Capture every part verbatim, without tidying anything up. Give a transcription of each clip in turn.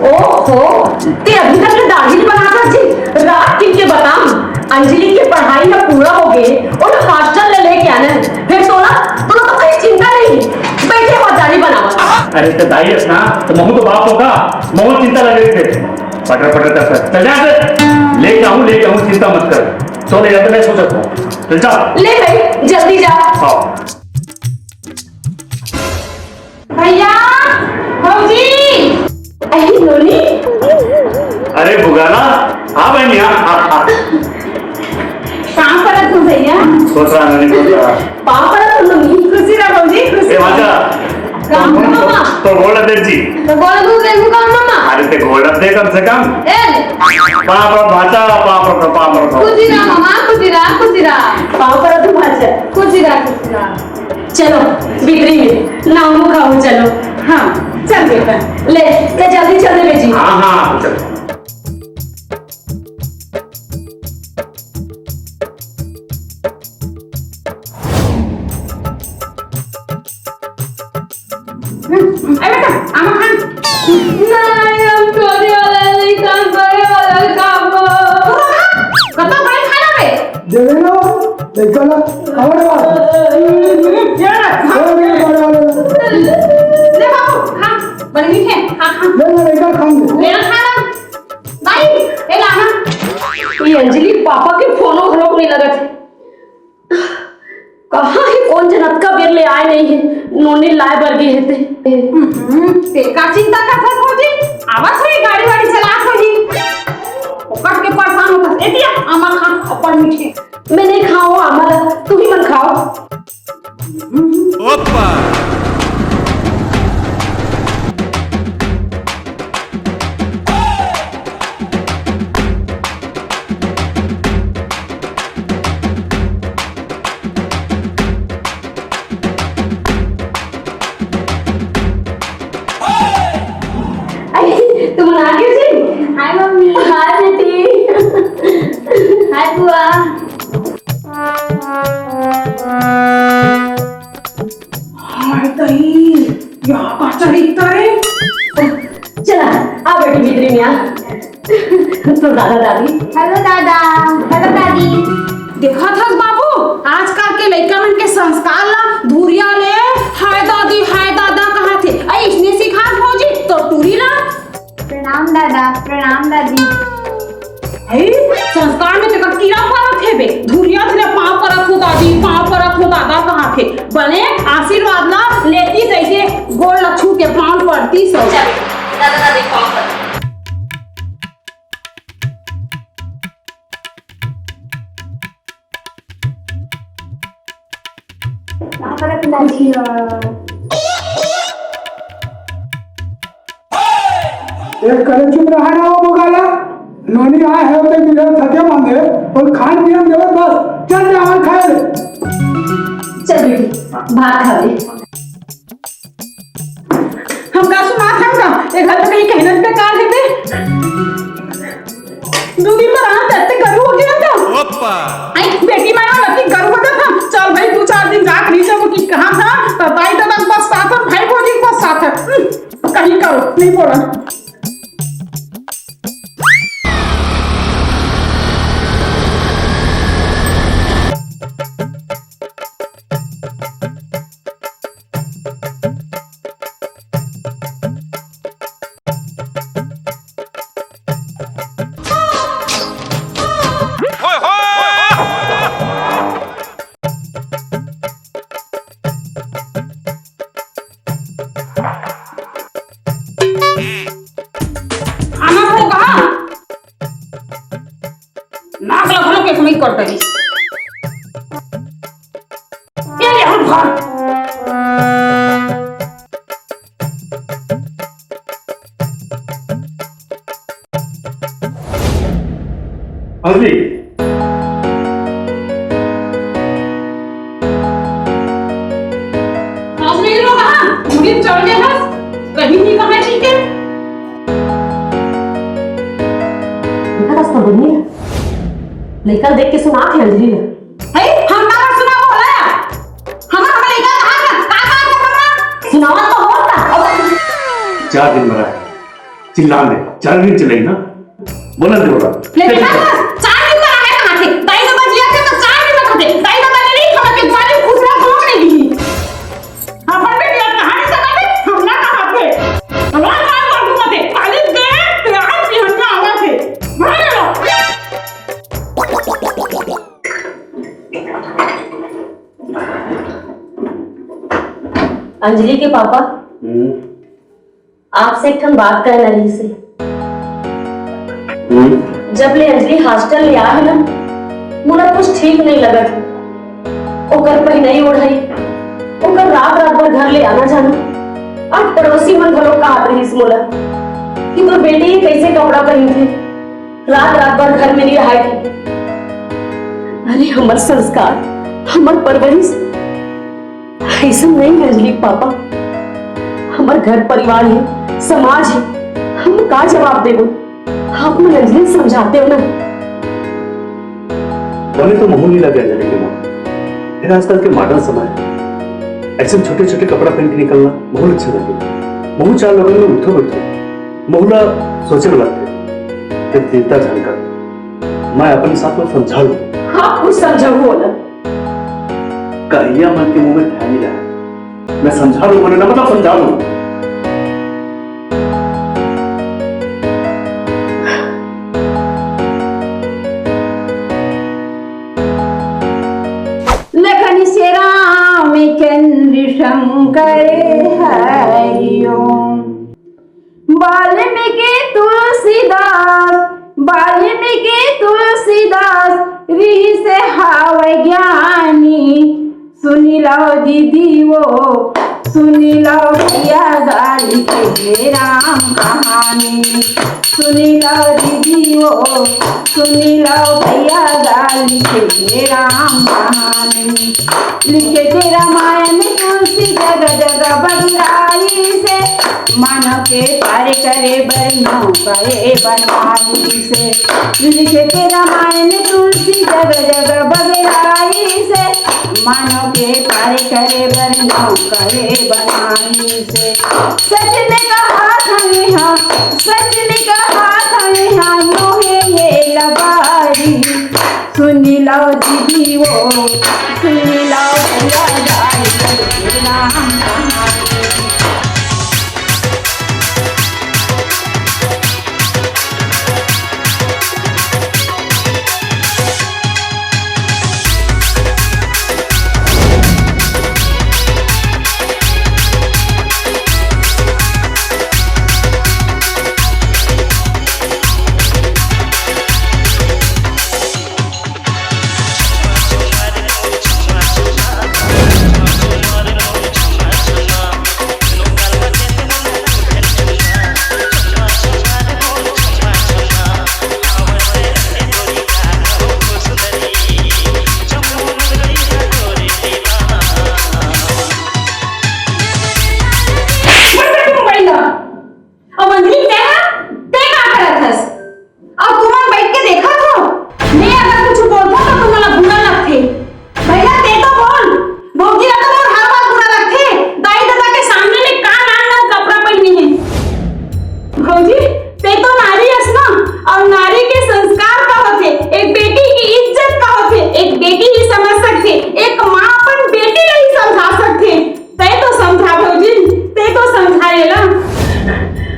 ओहो, ते अभी तक ले दाढ़ी नइ बनात हस जी। रात किन के बताम, अंजलि के पढ़ाई ह पूरा हो गे, ओला हॉस्टल ले लेके आना हे। फेर तोला, तोला तो कहीं चिंता नहीं, बइठे हो दाढ़ी बनावत। अरे ते दाई हस ना, त महूं तो बाप हों का, महूं चिंता लगे रहिथे। पटर पटर कर, चल जा से। लेके आहूं, लेके आहूं, चिंता मत कर। चल, ये तो मैं सोचत हूं। चल जा। ले भाई, जल्दी जा। हाँ। भैया, भौजी। अरे नोनी। अरे भुगाला, आ बहिनी, आ, आ, आ। पाँव परत हूँ भैया। खुश रहा नोनी, खुश रहा। पाँव परत हूँ नोनी। खुशी रहा भौजी, खुशी ए रहा। भांचा, का मामा? तो गोड़ देख जी। तो गोड़ दूध दे दूँ का मामा? अरे ते गोड़ दे कम से कम। ए। पाँव परत भांचा, पाँव परत, पाँव परत। खुशी रहा मामा, खुशी रहा, खुशी रहा। पाँव परत हूँ भांचा। खुशी रहा, खुशी रहा। चलो, भीतरी में नाम खाओ, चलो। हाँ, चल बेटा। ले, ले जल्दी चल दे बेटी। हाँ, हाँ, चल। ए बेटा, आमा खा। नहीं, हम छोटे वाला नहीं खान, बड़े वाला खाबो। कतका बड़े खाना बे? देवे ना, लइका ला, खावे ना। हम्म, ये ना, खा। अरे, बड़े वाले। ले बाबू, खा, बड़ी मीठे, खा, खा। ले ना, लइका खाऊंगा। ले ना, खा ना। दाई, ए ला ना। ये अंजलि पापा के फोनो घलोक नहीं लगत। कहाँ हे, कोन जन अतका बेर ले आय नइ हे, नोनी लाय बर गे हे ते। हम्म, ते का चिंता करथस भौजी? आवत होही, गाड़ी वाड़ी चलात होही। ओकर के परेशान होथस। ए दिया, आमा खा, अब्बड़ मीठे। मैं नइ खाओं आमा ला, तुही मन खाओ। ओप्पा। अरे, तुमन आ गे जी? हाय मम्मी। हाय बेटी। हाय बुआ। हाय दई, यहाँ का चरित्र रे? चला, आ बेटी भीतरी में आ। तो दादा दादी। हेलो दादा, हेलो दादी। देखत हस बाबू, आजकल के लइका मन के संस्कार ला धुरिया ले हाय दादी, हाय दादा कहत हे। अइसने सिखात भौजी तो टूरी ला। प्रणाम दादा, प्रणाम दादी। हे, संस्कार में तेकर कीरा परत हे बे। धुरिया धुरिया पाँव परत हो दादी, पाँव परत हो दादा कहत हे। बने आशीर्वाद ला लेती जइसे गोड़ ला छू के पाँव परती सो। चल, दादा दादी पाँव परत। एक करे चुप रहा ना वो बुगाला। नोनी आय हे, ओते बिना थके मांगे, अउ खान पियन देवत बस। चल जा, आन खाए ले। चल बेटी, भात खा ले। हम का सुनात हन का? ए घर में कहीं कहना बेकार हे बे। दू दिन बर आन ते गरू हो गे ना। ओप्पा। आई बेटी मारा लकी गरू हो जात हन। चल भाई, दू चार दिन जात रही जब कि कहाँ था, तो ताई दादा बस साथ हन, भाई भौजी बस साथ हन। हम्म, कहीं करो, नहीं बोला। आना हो कहा? नाक ला घलो के सुनई कर देही। ये ले हम घर। अजी। आज नहीं रो कहा? मुझे चल गया बस। कहीं नहीं कहा ठीक है। देखा था उसका बनिया। लइका देख के सुनात हे अंजलि ला। हे, हम का सुनाबो ला? हमर, हमर लइका कहाँ का, का, का, का, का? सुनावत तो होत का। चार दिन भरा है। चिल्ला दे, चार दिन चलेगी ना। बोला दे, बोला। ले बेटा, बस चार दिन बर आए कहाँ थे? दाई ददा जिया थे तो चार दिन बर थे। दाई ददा ने नहीं खावा के, जालिम खुसरा खावा नहीं दी। अपन बेटी अब कहाँ नहीं सकते, हम ना कहाँ थे। हमारा काम कर दूंगा थे। खाली दे, प्यार की हम ना आवा थे। भाग लो। अंजलि के पापा, हम्म। आपसे एक ठन बात कहना रहिस हे। हम्म। जब ले अंजलि हॉस्टल ले आ हे ना, मोला कुछ ठीक नहीं लगत हे। ओकर पहिनई ओढ़ई, ओकर रात रात भर घर ले आना जाना। आज पड़ोसी मन घलो कहत रहिस मोला कि तोर बेटी ही कैसे कपड़ा पहिनथे, रात रात भर घर में नहीं रहाय थे। अरे हमर संस्कार, हमर परवरिश ऐसा नहीं है अंजलि पापा। हमर घर परिवार है, समाज है, हम का जवाब देबो? आप मन अंजलि समझाते हो ना। बने तो महू नहीं लगे अंजलि के माँ, फिर आजकल के मॉडर्न समय है। ऐसे छोटे छोटे कपड़ा पहन के निकलना बहुत अच्छा लगे। महू चार लोगों में उठो बैठो, महू ला सोचे लगते। फिर चिंता झन कर, मैं अपन साथ में समझा लूँ। आप कुछ समझाऊ ना। कहिया मन के मुंह में ध्यान नहीं रहा। मैं समझा लूँ, मैंने ना मतलब समझा लूँ। लखन से राम चंद्र शंकर हरिओम। वाल्मीकि तुलसीदास, वाल्मीकि तुलसीदास, रिहिस हावय ज्ञानी। सुनि लव दीदी वो, सुनि लव भैया गा लिखे हे राम कहानी। सुनि लव दीदी वो, सुनि लव भैया गा लिखे हे राम कहानी। लिखे के रामायण तुलसी जग जग बगिराई से, मानव के पार करे बर नौका ए बनाई से। लिखे के रामायण तुलसी जग जग बगिराई से, मानव के पार करे बर नौका ए बनाई से। सच में कहा था यहाँ, सच में कहा था यहाँ, मोहे ये लबारी। सुनि लव दीदी वो, सुनि लव भैया गा लिखे राम कहानी। मोबाइल ला। अब अंजलि तैं हा, तैं का करत हस? अउ तुमन बइठ के देखत हो, मैं अगर कुछु बोलथों त तुमन ला बुरा लगथे। भैया तैं तो बोल, भौजी ला तो मोर हर बात बुरा लगथे। दाई ददा के सामने में का नान नान कपड़ा पहिने हे। भौजी, तैं तो नारी हस ना, अउ नारी के संस्कार का होथे, एक बेटी के इज्जत का होथे, एक बेटी ही समझ सकथे, एक माँ अपन बेटी ला ही समझा सकथे। तैं तो समझा भौजी, तैं तो समझा एला।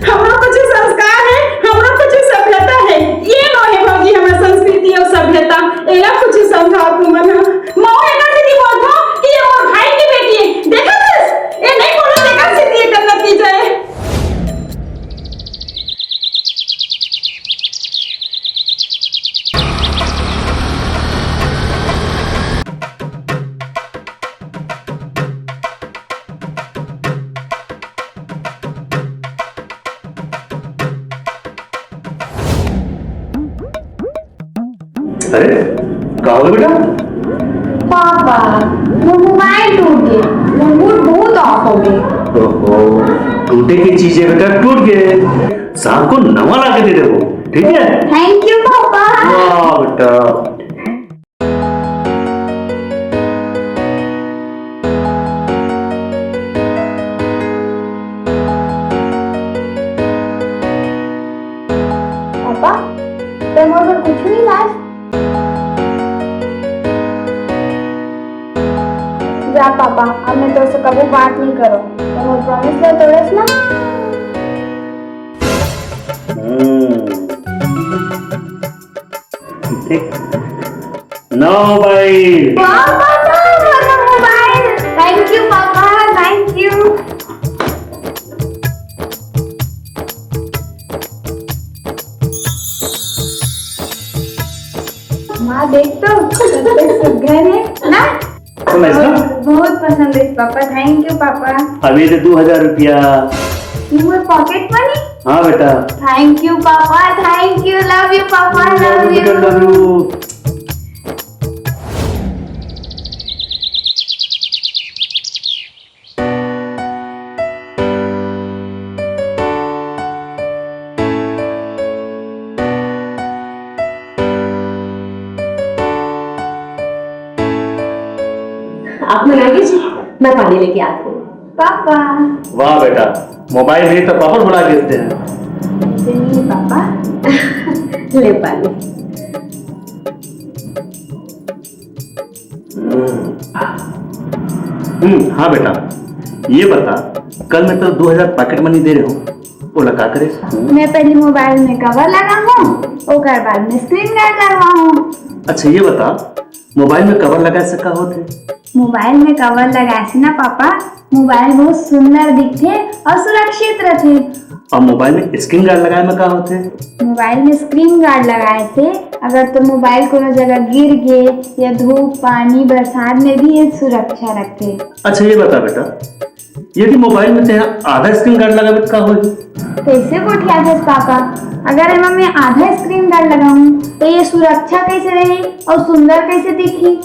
हमरो कुछ संस्कार हे, हमरो कुछ सभ्यता हे। ये नो हे भौजी हमर संस्कृति अउ सभ्यता। एला कुछ समझाओ तुमन ह। मऊ एकर सेती बोलथों कि ये मोर भाई के बेटी हे। देखत हस? ये नहीं बोलो, एकर सेती एकर नतीजा हे। अरे, का होगे बेटा? पापा, वो मोबाइल टूट गे। वो मूड बहुत ऑफ होगे। ओहो, टूटे के चीज हे बेटा, टूट गे। शाम को नवा ला के दे देबो, ठीक हे? Thank you papa. वाह बेटा। हाँ पापा, अब मैं तोर से कबो बात नहीं करो। तो मोर प्रॉमिस ला तोड़ेस ना? ठीक। नवा मोबाइल। वाह papa, Mor mobile. Thank you papa, thank you. माँ देख तो, कतका सुघर हे ना? तो मैं इसका बहुत पसंद हे पापा। Thank you papa. अभी तो दो हजार रुपया। ये मोर पॉकेट मनी। हाँ बेटा। Thank you papa, thank you, love you papa, love you. Love you. आप मन आ गे जी, मैं पानी लेके आती हूँ। पापा। वाह बेटा, मोबाइल नहीं तो पापड़ बना के देते हैं। ऐसे नहीं पापा। ले पानी। हम्म, हाँ बेटा, ये बता, कल मैं तो दो हजार पॉकेट मनी दे रहे हूँ, ओला का करे? मैं पहले मोबाइल में कवर लगाहूँ, ओकर बाद में स्क्रीन गार्ड लगवाहूँ। अच्छा ये बता, मोबाइल में कवर लगाए से का होथे? मोबाइल में कवर लगाए से ना पापा, मोबाइल बहुत सुंदर दिखथे और सुरक्षित रथे। और मोबाइल में स्क्रीन गार्ड लगाए में का होथे? मोबाइल में स्क्रीन गार्ड लगाए से अगर तो मोबाइल कोनो जगह गिर गे या धूप, पानी, बरसात में भी ये सुरक्षा रखथे। अच्छा ये बता बेटा, यदि मोबाइल में तेहा आधा स्क्रीन गार्ड लगाबे त का होही? कैसे गोठियाथस पापा? अगर एमा मैं आधा स्क्रीन गार्ड लगाऊं तो ये सुरक्षा कैसे रही और सुंदर कैसे दिखी?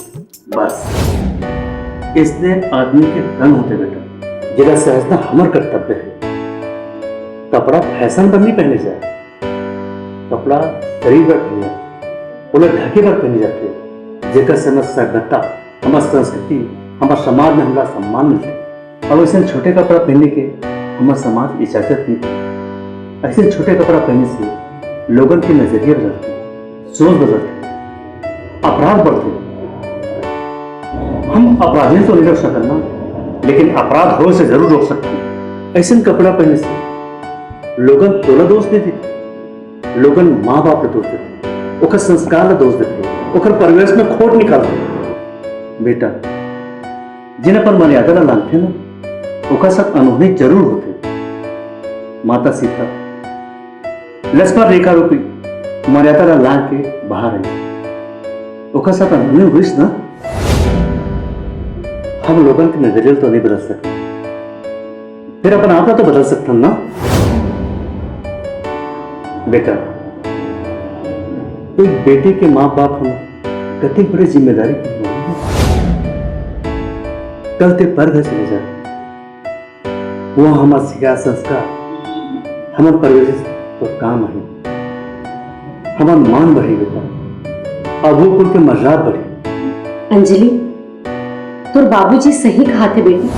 बस, इसने आदमी के तन होथे बेटा, जेला सहजना हमर कर्तव्य हे। कपड़ा फैशन बर नहीं पहने जाए, कपड़ा शरीर बर पहने जाथे, ओला ढके बर पहने जाथे, जेकर से हमर सभ्यता, हमर संस्कृति, हमर समाज में हमला सम्मान मिलथे। अब ऐसे छोटे कपड़ा पहने के हमर समाज इजाजत नहीं दे। ऐसे छोटे कपड़ा पहने से लोगन के नजरिया बदलथे, सोच बदलथे, अपराध बढ़थे। हम अपराधी तो नहीं रोक सकन ना, लेकिन अपराध होए से जरूर रोक सकथन। ऐसे कपड़ा पहने से लोगन तोला दोष नहीं देथे, लोगन माँ बाप ला दोष देथे, ओकर संस्कार ला दोष देथे, ओकर परिवेश में खोट निकालथे। बेटा, जेन अपन मर्यादा ला लांघथे ना, ओकर साथ अनहोनी जरूर होथे। माता सीता लक्ष्मण रेखा रूपी मर्यादा ला लांघ के बाहर आई, ओकर साथ अनहोनी होइस ना, हम लोगन के नजरिया तो नहीं बदल सकते, फिर अपन आप ला तो बदल सकथन ना। बेटा, एक बेटे के माँ बाप हम कतेक बड़े जिम्मेदारी के मालिक हन। कल ते परघर चले जा, वहाँ हमर सिखाए संस्कार, हमर परिवेश तो काम आही, हमर मान बढ़ी बेटा, अब वो कुल के मर्यादा बढ़ी। अंजलि, तोर बाबूजी सही कहाथे बेटी,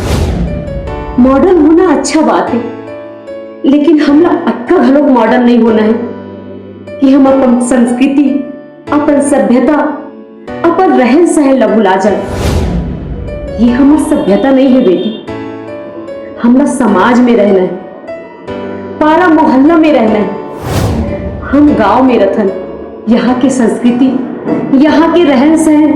मॉडर्न होना अच्छा बात हे, लेकिन हमला अतका घलोक मॉडर्न नहीं होना हे कि हम अपन संस्कृति, अपन सभ्यता, अपन रहन सहन ला भुला जाए। ये हमर सभ्यता नहीं हे बेटी, हमला समाज में रहना हे, पारा मोहल्ला में रहना हे। हम गांव में रथन, यहाँ के संस्कृति, यहाँ के रहन सहन,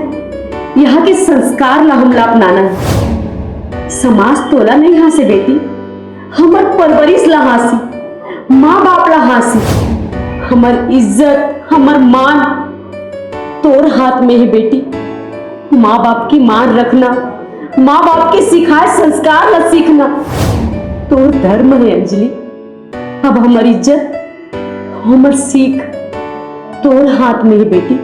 यहाँ के संस्कार ला हमला अपनाना हे। समाज तोला नहीं हाँसे बेटी, हमर परवरिश ला हाँसी, माँ बाप ला हाँसी, हमर इज्जत, हमर मान तोर हाथ में हे बेटी। माँ बाप के मान रखना, माँ बाप के सिखाए संस्कार ला सीखना तोर धर्म हे अंजलि। अब हमर इज्जत, हमर सीख तोर हाथ में हे बेटी।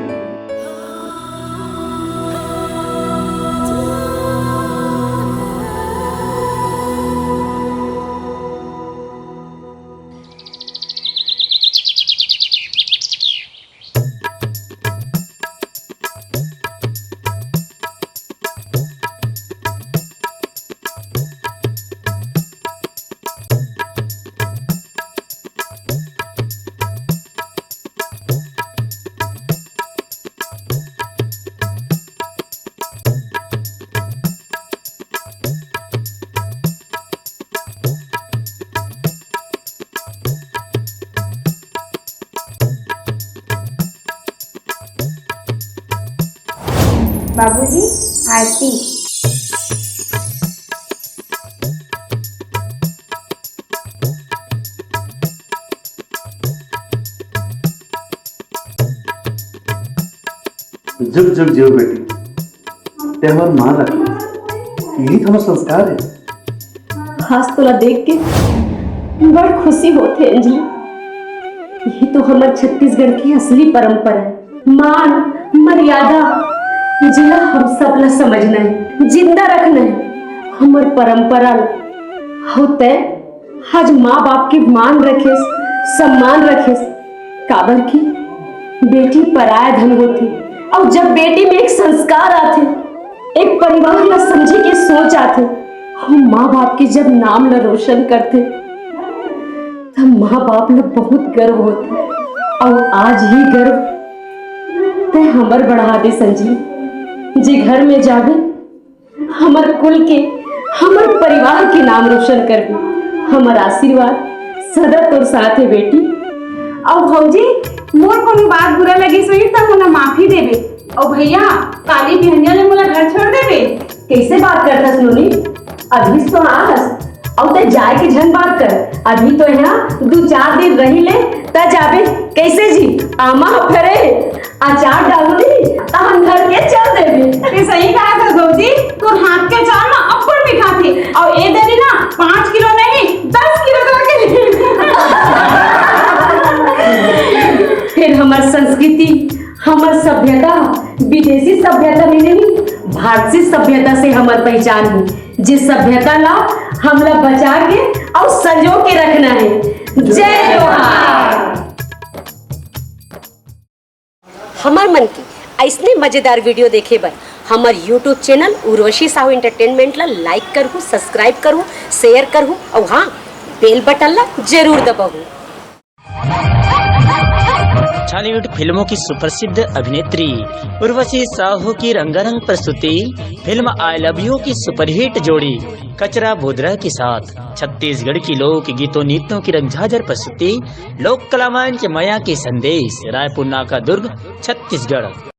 बाबूजी, आरती। जुग जुग जियो बेटी, ते हमर मान रखना, यही तो हमर संस्कार है। आज तोला देख के बड़ खुशी होथे अंजलि। यही तो हमर छत्तीसगढ़ की असली परंपरा है। मान, मर्यादा, जेला हम सब ला समझना है, जिंदा रखना है, हमर परंपरा ला। अउ तैं आज माँ बाप के मान रखेस, सम्मान रखेस, काबर कि बेटी पराया धन होथे। अउ जब बेटी में एक संस्कार आथे, एक परिवार ला समझे के सोच आथे, अउ माँ बाप के जब नाम ला रोशन करथे, तब माँ बाप ला बहुत गर्व होथे। अउ आज ये गर्व तैं हमर बढ़ा दे संजीव। जे घर में जाबे, हमर कुल के, हमर परिवार के नाम रोशन करबे। हमर आशीर्वाद सदा तोर साथ है बेटी। अउ भौजी, मोर कोनो बात बुरा लगिस होही त मोला माफी देबे। अउ भैया, काली बिहनिया ले मोला घर छोड़ देबे। कैसे बात करथस नोनी? अभी तो आस, अउ ते जाए के झन बात कर। अभी तो यहाँ दू चार दिन रही ले, त जाबे। कैसे जी, आमा ह फरे, अचार डालू नी, तहन घर के चल देबे। ते सही कहा था भौजी, तोर हाथ के अचार ना अब्बड़ मिठाथे। अउ ए दरी ना पाँच किलो नहीं, दस किलो करके। फिर हमर संस्कृति, हमर सभ्यता विदेशी सभ्यता में नहीं, भारतीय सभ्यता से हमर पहचान है। जे सभ्यता ला हमला बचा के अउ संजो के रखना है। जय जोहार। हमर मन के अइसने मजेदार वीडियो देखे बर हमर YouTube channel Urvashi Sahu entertainment ला लाइक करहु, सब्सक्राइब करहु, शेयर करहु अउ हाँ, बेल बटन ला जरूर दबाहु। छॉलीवुड फिल्मों की सुप्रसिद्ध अभिनेत्री उर्वशी साहू की रंगारंग प्रस्तुति फिल्म आई लव यू की सुपरहिट जोड़ी कचरा बोदरा के साथ छत्तीसगढ़ की लोक गीतों नृत्यों की रंगझाझर प्रस्तुति लोक कला मंच मया के संदेश, रायपुर नाका दुर्ग, छत्तीसगढ़।